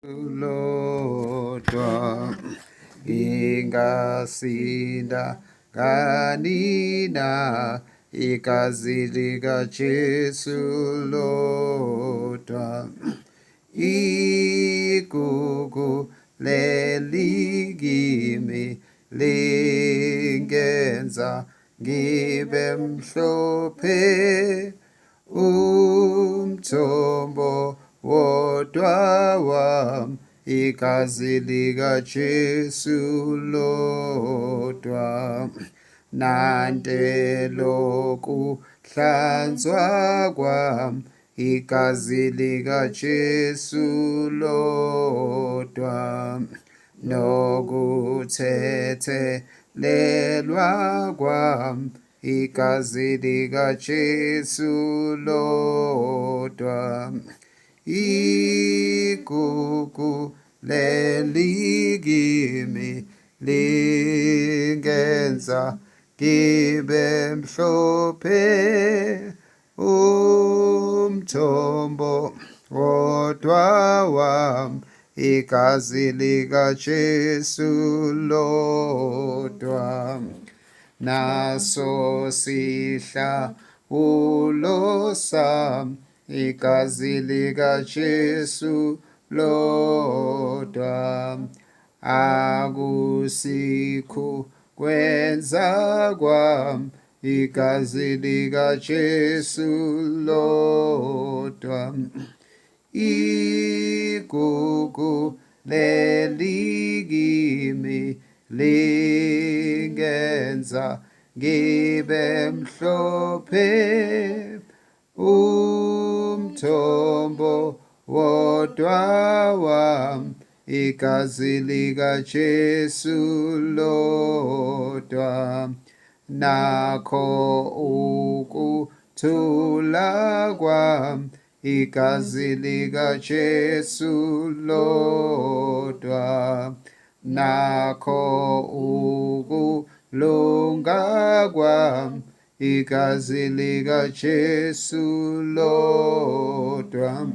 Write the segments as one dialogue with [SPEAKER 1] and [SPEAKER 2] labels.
[SPEAKER 1] Lodwa ngingasinda nganina igazi likaJesu lodwa igugu leli kimi lingenza ngibe mhlophe umthombo wodwa wam igazi likaJesu lodwa nante lokuhlanzwa kwam igazi likaJesu lodwa nokuthethelelwa kwam igazi likaJesu lodwa igugu leli kimi lingenza ngibe mhlophe umthombo wodwa wam igazi likaJesu lodwa naso sihla ulosa igazi likaJesu lodwa akusikho kwenza kwam igazi likaJesu lodwa igugu leli kimi lingenza ngibe mhlophe umthombo wodwa wam igazi likaJesu lodwa nakho ukuthula kwam igazi likaJesu lodwa nakho ukulunga kwam igazi likaJesu lodwa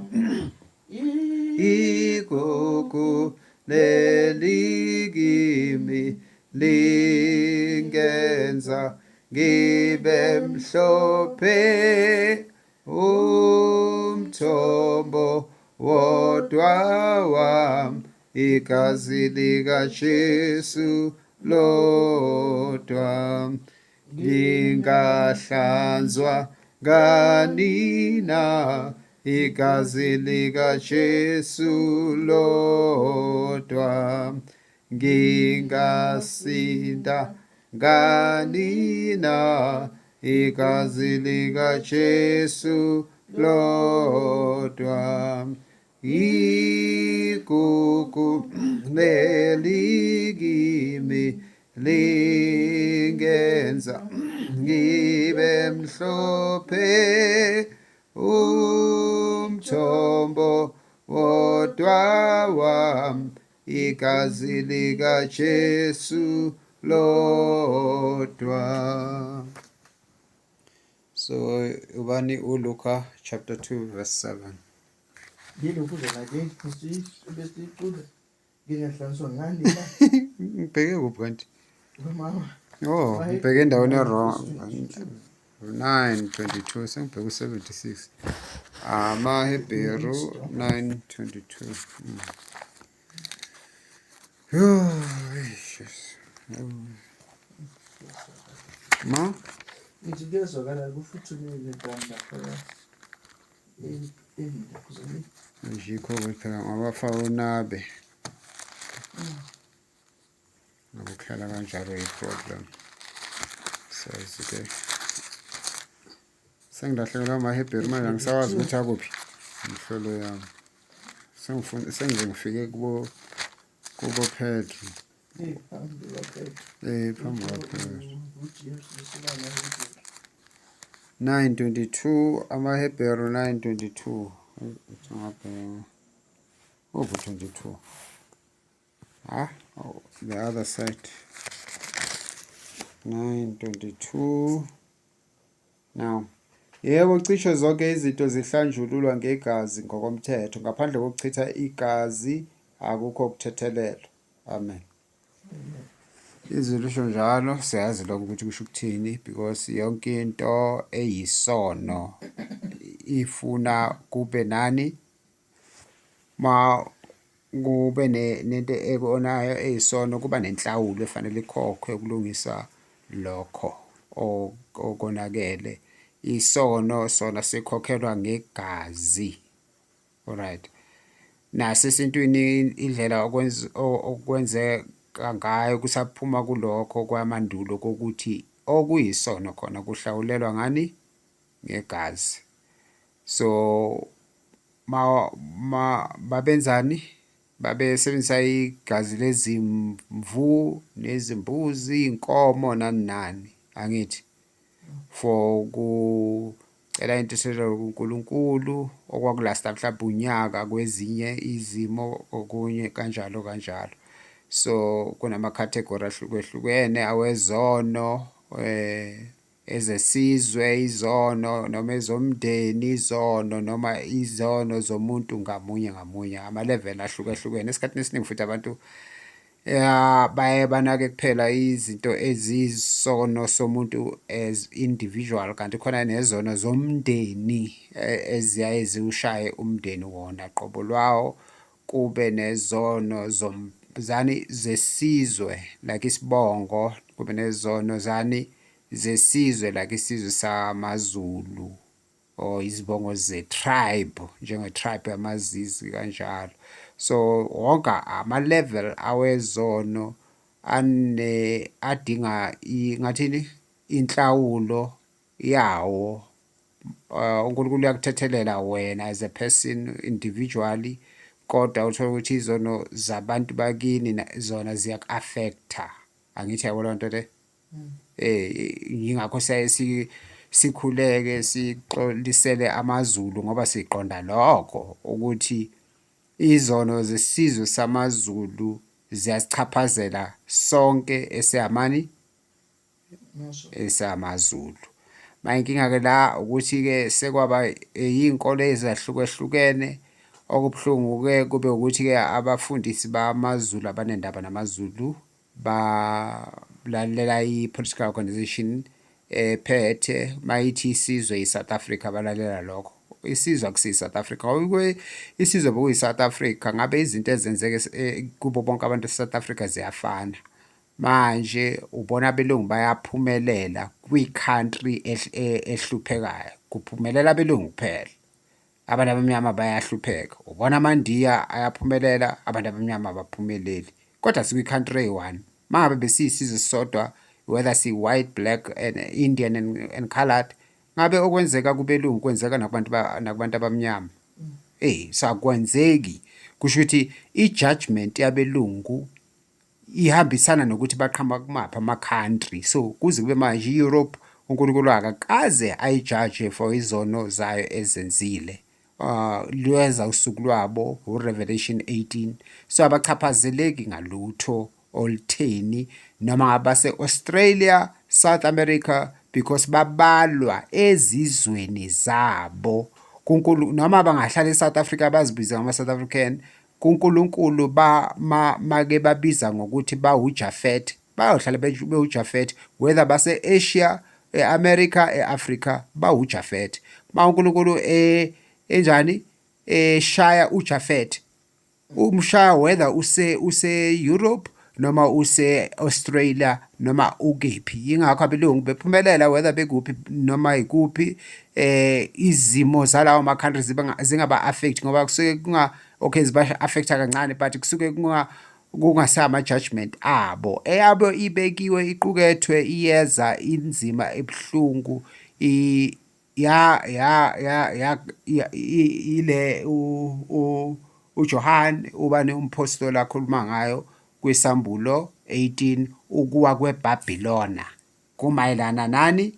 [SPEAKER 1] igugu leli kimi lingenza ngibe mhlophe umthombo wodwa wam igazi likaJesu lodwa ngingahlanzwa nganina igazi likaJesu lodwa ngingasinda nganina igazi likaJesu lodwa igugu leli kimi lingenza ngibe mhlophe umthombo wodwa wam igazi likaJesu lodwa. So ubani uLuka chapter 2 verse 7.
[SPEAKER 2] Ngilokhu nake besicula ngingahlanzwa ngani la.
[SPEAKER 1] Ngibheke kuphi kanti?
[SPEAKER 2] Mama.
[SPEAKER 1] Oh, ngibheke endaweni e-wrong. 9:22 sengibheke u-76. AmaHebheru 9:22. Ma?
[SPEAKER 2] Ngithi kuyezwakala kufuthumele ntanga lapha.
[SPEAKER 1] Yikho phela ngabafaka unabe. Nokuhlala kanjalo yi-problem. Sazi-ke. Sengilahlekelwa amaHebheru manje angisawazi ukuthi akuphi. Imhlolo yami. Sengifuna sengize ngifike kubo kubo Pedro. Eh phambi kwaPetro. 9:22 amaHebheru 9:22 ngabheka. Oh 22. Ah, oh, the other side. 9:22 Now, yebo, cishe zonke izinto zihlanjululwa ngegazi ngokomthetho, ngaphandle kokuchitha igazi Akukho ukuthethelelwa. Amen. Izwi lisho njalo, siyazi lokho ukuthi kusho ukuthini because yonke into eyisono ifuna kube nani ma kube nento ekonayo eyisono kuba nenhlawulo efanele ikhokhwe ukulungisa lokho okonakele. Isono sona sikhokhelwa ngegazi. Alright. Nasesintwini indlela okwenzeka ngayo kusaphuma kulokho kwamandulo kokuthi okuyisono khona kuhlawulelwa ngani? Ngegazi. So ma, ma babenzani? Babesebenzisa igazi lezimvu nezimbuzi, iy'nkomo nani nani, angithi? For ukucela intethelelo kuNkulunkulu okwakulasta mhlawumbe unyaka kwezinye izimo okunye kanjalo kanjalo. So kunama-category ahlukehlukene awezono ezesizwe izono noma ezomndeni izono noma izono zomuntu ngamunye ngamunye, ama-level ahlukahlukene. Esikhathini esiningi futhi abantu ya baye banake kuphela izinto eziyisono somuntu as individual, kanti khona nezono zomndeni eziyaye ziwushaye umndeni wona qobo lwawo. Kube nezono zani zesizwe like isibongo, kube nezono zani zesizwe like isizwe samaZulu or izibongo ze-tribe njenge-tribe yamaZizi kanjalo. So wonke ama-level awezono ane adinga ngathini inhlawulo yawo. UNkulunkulu uyakuthethelela wena as a person individually, kodwa uthole ukuthi izono zabantu bakini zona ziyaku-affect-a. Angithi yabo leyo nto le? Yingakho siyaye sikhuleke sixolisele amaZulu ngoba siqonda lokho ukuthi izono zesizwe samaZulu ziyasichaphazela sonke esiyamani esamaZulu. Manje inkinga-ke la ukuthi-ke sekwaba iy'nkolo ezahlukahlukene. Okubuhlungu-ke kube ukuthi-ke abafundisi bamaZulu abanendaba namaZulu balalela i-political organization ephethe mayithi isizwe i-South Africa balalela lokho. Isizwe akusiyo i-South Africa ngoba isizwe bekuyi-South Africa ngabe izinto ezenzeka kubo bonke abantu e-South Africa ziyafana. Manje ubona abelungu bayaphumelela kwi-country ehluphekayo, kuphumelela abelungu kuphela. Abantu abamnyama bayahlupheka. Ubona amaNdiya ayaphumelela, abantu abamnyama abaphumeleli. Kodwa sikwi-country eyi-one. Uma ngabe besiyisizwe esisodwa, whether si-white, black and Indian and coloured, ngabe okwenzeka kubelungu kwenzeka nakubantu nakubantu abamnyama. So akwenzeki. Kusho ukuthi i-judgement yabelungu ihambisana nokuthi baqhamuka kumaphi ama-country. So kuze kube manje i-Europe uNkulunkulu akakaze ayijaje for izono zayo ezenzile. Lweza usuku lwabo u-Revelation 18. So abachaphazeleki ngalutho olutheni noma ngabe base-Australia, South America because babalwa ezizweni zabo. KuNkulu noma bangahlala e-South Africa bazibize ngama-South African, kuNkulunkulu ba make babiza ngokuthi bawuJafet, bayohlala bewuJafet whether base-Asia, e-America, e-Africa bawuJafet. Ma uNkulunkulu enjani eshaya uJafet, umshaya whether use Europe noma use Australia noma ukephi. Yingakho abelungu bephumelela whether bekuphi noma ikuphi, izimo zalawo ma-countries zingaba affect ngoba kusuke kunga okay ziba affect-a kancane but kusuke kungasama judgment abo. Eyabo ibekiwe iqukethwe iyeza inzima ebuhlungu ya ya ya ya ile uJohn ubani umpostoli akhuluma ngayo kwisambulo 18 ukuwa kweBhabhilona kumayelana nani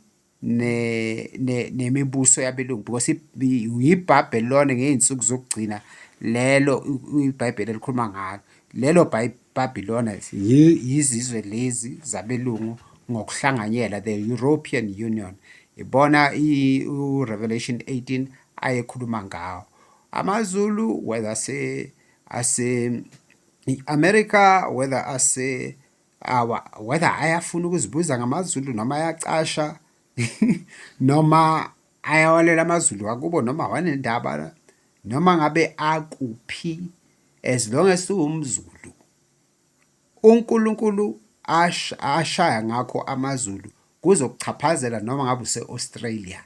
[SPEAKER 1] nemibuso yabelungu because yiBhabhilona ngey'nsuku zokugcina lelo iBhayibheli elikhuluma ngalo. Lelo Bhabhilona yizizwe lezi zabelungu ngokuhlanganyela, the European Union. Ibona u-Revelation 18 ayekhuluma ngawo. AmaZulu whether ase I-America whether ase awa whether ayafuna ukuzibuza ngamaZulu noma ayacasha noma ayawalela amaZulu akubo noma awanendaba noma ngabe akuphi, as long as uwumZulu, uNkulunkulu ashaya ngakho amaZulu kuzokuchaphazela noma ngabe use-Australia.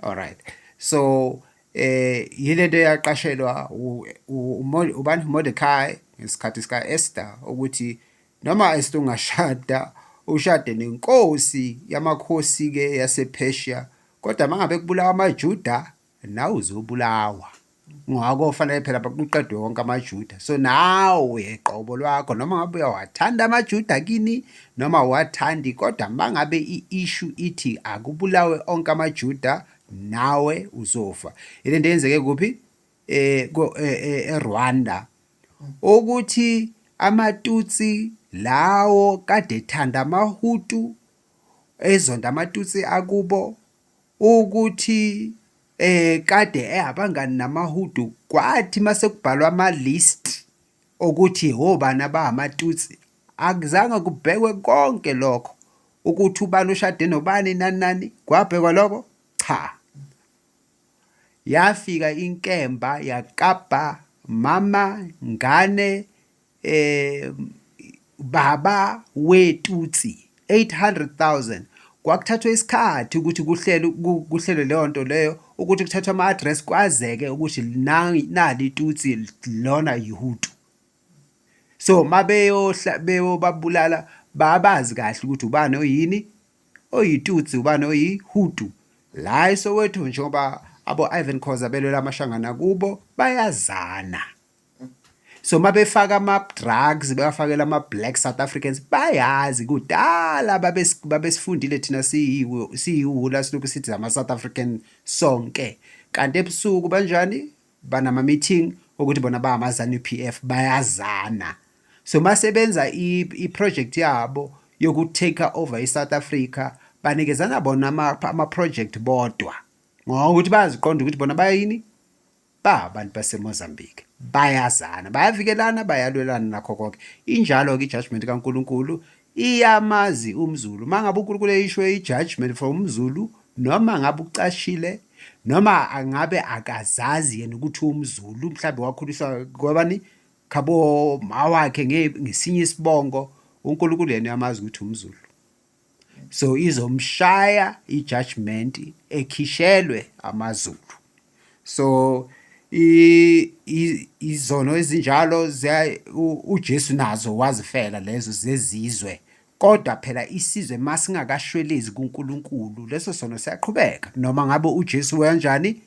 [SPEAKER 1] Alright. So yilento eyaqashelwa ubani, Mordecai, ngesikhathi sika Esther, ukuthi noma Esther ungashada ushade nenkosi yamakhosi ke yasePersia, kodwa mangabe kubulawa amaJuda nawe uzobulawa. Ngakho fanele phela kuqedwe wonke amaJuda. So nawe qobo lwakho, noma ngabe uyawathanda amaJuda kini noma uwathandi, kodwa mangabe i-issue ithi akubulawe onke amaJuda, nawe uzofa. Ile nto eyenzeke kuphi? eRwanda, ukuthi amaTutsi lawo kade ethanda amaHutu, ezonda amaTutsi akubo, ukuthi kade ehabangani namaHutu, kwathi mase kubhalwa ama-list okuthi obani abangamaTutsi, akuzange kubhekwe konke lokho ukuthi ubani ushade nobani, nani nani, kwabhekwa lokho? Cha. Yafika inkemba yakabha mama, ngane, baba weTutsi 800,000. Kwakuthathwa isikhathi ukuthi kuhlelwe kuhlelwe leyo nto leyo, ukuthi kuthathwe ama-address, kwazeke ukuthi nali iTutsi, lona yiHutu. So mabeyohla beyobabulala, babazi kahle ukuthi ubani oyini oyiTutsi, ubani oyiHutu. La eSoweto, njengoba abo Ivan Khoza belwela amashangana kubo, bayazana. So mabefaka ama-drugs bewafakela ama-black South Africans, bayazi kudala babesifundile thina siyiwula, silokhu sithi ama-South African sonke, kanti ebusuku banjani, banama-meeting ukuthi bona bangama-ZANU PF, bayazana. So masebenza i-project yabo yoku-take over i-South Africa, banikezana bona ama-project bodwa, ngokuthi bayaziqonda ukuthi bona bayini, ba abantu baseMozambique, bayazana, bayavikelana, bayalwelana nakho konke. Injalo-ke i-judgment kaNkulunkulu, iyamazi umZulu. Uma ngabe uNkulunkulu eyisho i-judgment for umZulu, noma ngabe ucashile noma angabe akazazi yena ukuthi umZulu, mhlawumbe wakhuliswa kwabani khabo ma wakhe ngesinye isibongo, uNkulunkulu yena uyamazi ukuthi umZulu. So izomshaya i-judgment ekhishelwe amaZulu. So izono ezinjalo uJesu nazo wazifela lezo zezizwe, kodwa phela isizwe masingakashwelezi kuNkulunkulu, leso sono siyaqhubeka noma ngabe uJesu kanjani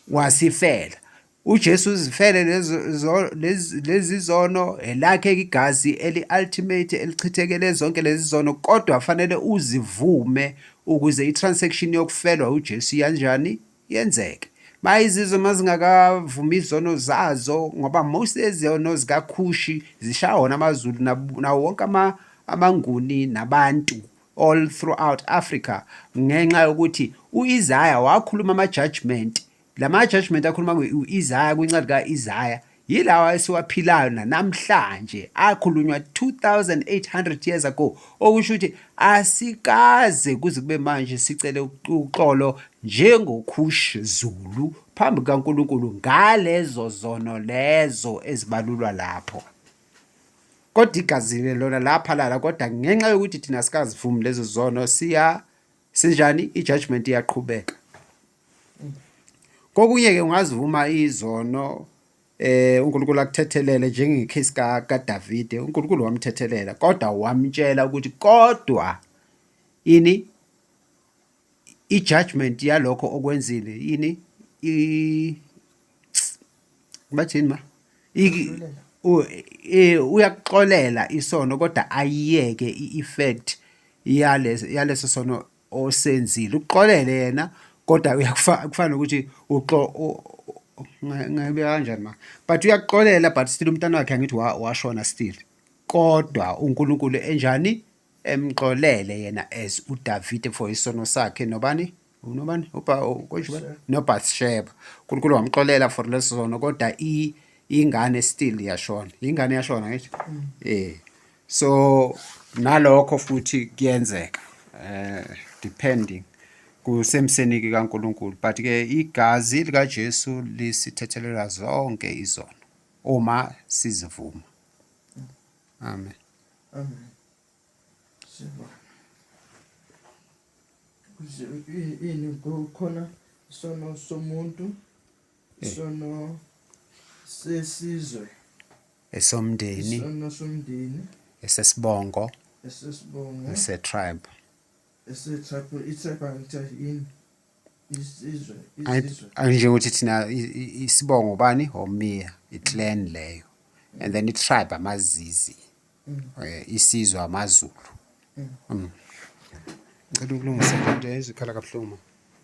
[SPEAKER 1] wasifela. UJesu uzifele lezi zono, elakhe igazi eli-ultimate elichithekele zonke lezi zono, kodwa fanele uzivume ukuze i-transaction yokufelwa uJesu yanjani yenzeke. Mayizizwe mazingakavumi izono zazo, ngoba most ezono zikaKhushi zishaya wona amaZulu nawo wonke amaNguni nabantu all throughout Africa, ngenxa yokuthi uIsaiah wakhuluma ama-judgment. Lama judgment akhuluma uIsaiah kwincwadi kaIsaiah yilawa esiwaphilayo namhlanje, akhulunywa 2800 years ago, okusho ukuthi asikaze kuze kube manje sicele uxolo njengoKhush Zulu phambi kukaNkulunkulu ngalezo zono lezo ezibalulwa lapho. Kodwa igazi lona laphalala, kodwa ngenxa yokuthi thina sikazivumi lezo zono, siya sinjani, i-judgment iyaqhubeka. Kokunye-ke ungazivuma izono, uNkulunkulu akuthethelele, njengecase kaDavide. uNkulunkulu wamthethelela, kodwa wamtshela ukuthi kodwa ini i-judgment yalokho okwenzile, yini i bathini ma uyakuxolela isono, kodwa ayiyeke i-effect yaleso sono osenzile. Ukuxolele yena, kodwa kufana nokuthi uxo ngayibeka kanjani ma, but uyakuxolela, but still umntana wakhe angithi washona still, kodwa uNkulunkulu enjani emxolele yena as uDavide for isono sakhe nobani nobani uba konje noBathsheba. uNkulunkulu wamxolela for leso sono, kodwa i Ingane still yashona. Ingane yashona ngisho. Eh. So nalokho futhi kuyenzeka. Depending kusemseni kaNkulunkulu, but ke igazi likaJesu lisithethelela zonke izono uma sizivuma. Amen.
[SPEAKER 2] Amen. Sibonga. Ini kukhona isono somuntu, isono sesizwe,
[SPEAKER 1] esomndeni,
[SPEAKER 2] isono somndeni,
[SPEAKER 1] esesibongo,
[SPEAKER 2] esesibongo,
[SPEAKER 1] ese-tribe.
[SPEAKER 2] Ese-tribe, i-tribe angithi yini? Isizwe, isizwe.
[SPEAKER 1] Njengokuthi thina isibongo bani omiya, i-clan leyo, and then i-tribe amaZizi, isizwe amaZulu. Ngicela ukulungisa into ezikhala kabuhlungu ma.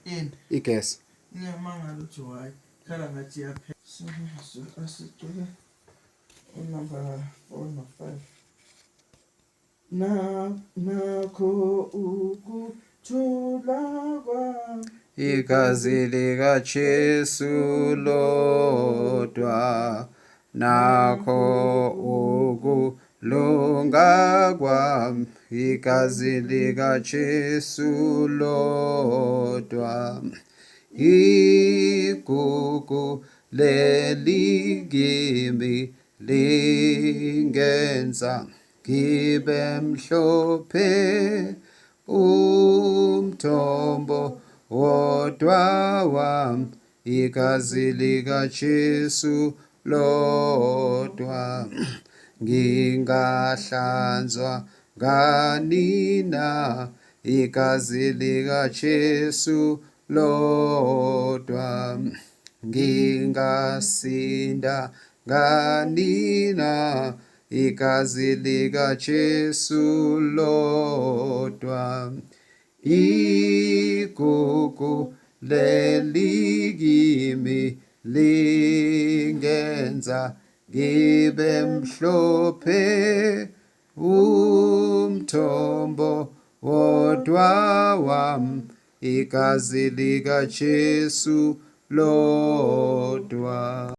[SPEAKER 2] Ini?
[SPEAKER 1] Igesi.
[SPEAKER 2] Ngiyamangala ukuthi why khala ngathi iyaphela. So asicule unumber 4 no 5. Na nakho ukuthula kwami.
[SPEAKER 1] Igazi likaJesu lodwa, nakho ukulunga kwami, igazi likaJesu lodwa, igugu leli kimi lingenza ngibe mhlophe, umthombo wodwa wami, igazi likaJesu lodwa. Ngingahlanzwa nganina? Igazi likaJesu lodwa. Ngingasinda nganina? Igazi likaJesu lodwa. Igugu leli kimi lingenza ngibe mhlophe, umthombo wodwa wami, igazi likaJesu lodwa.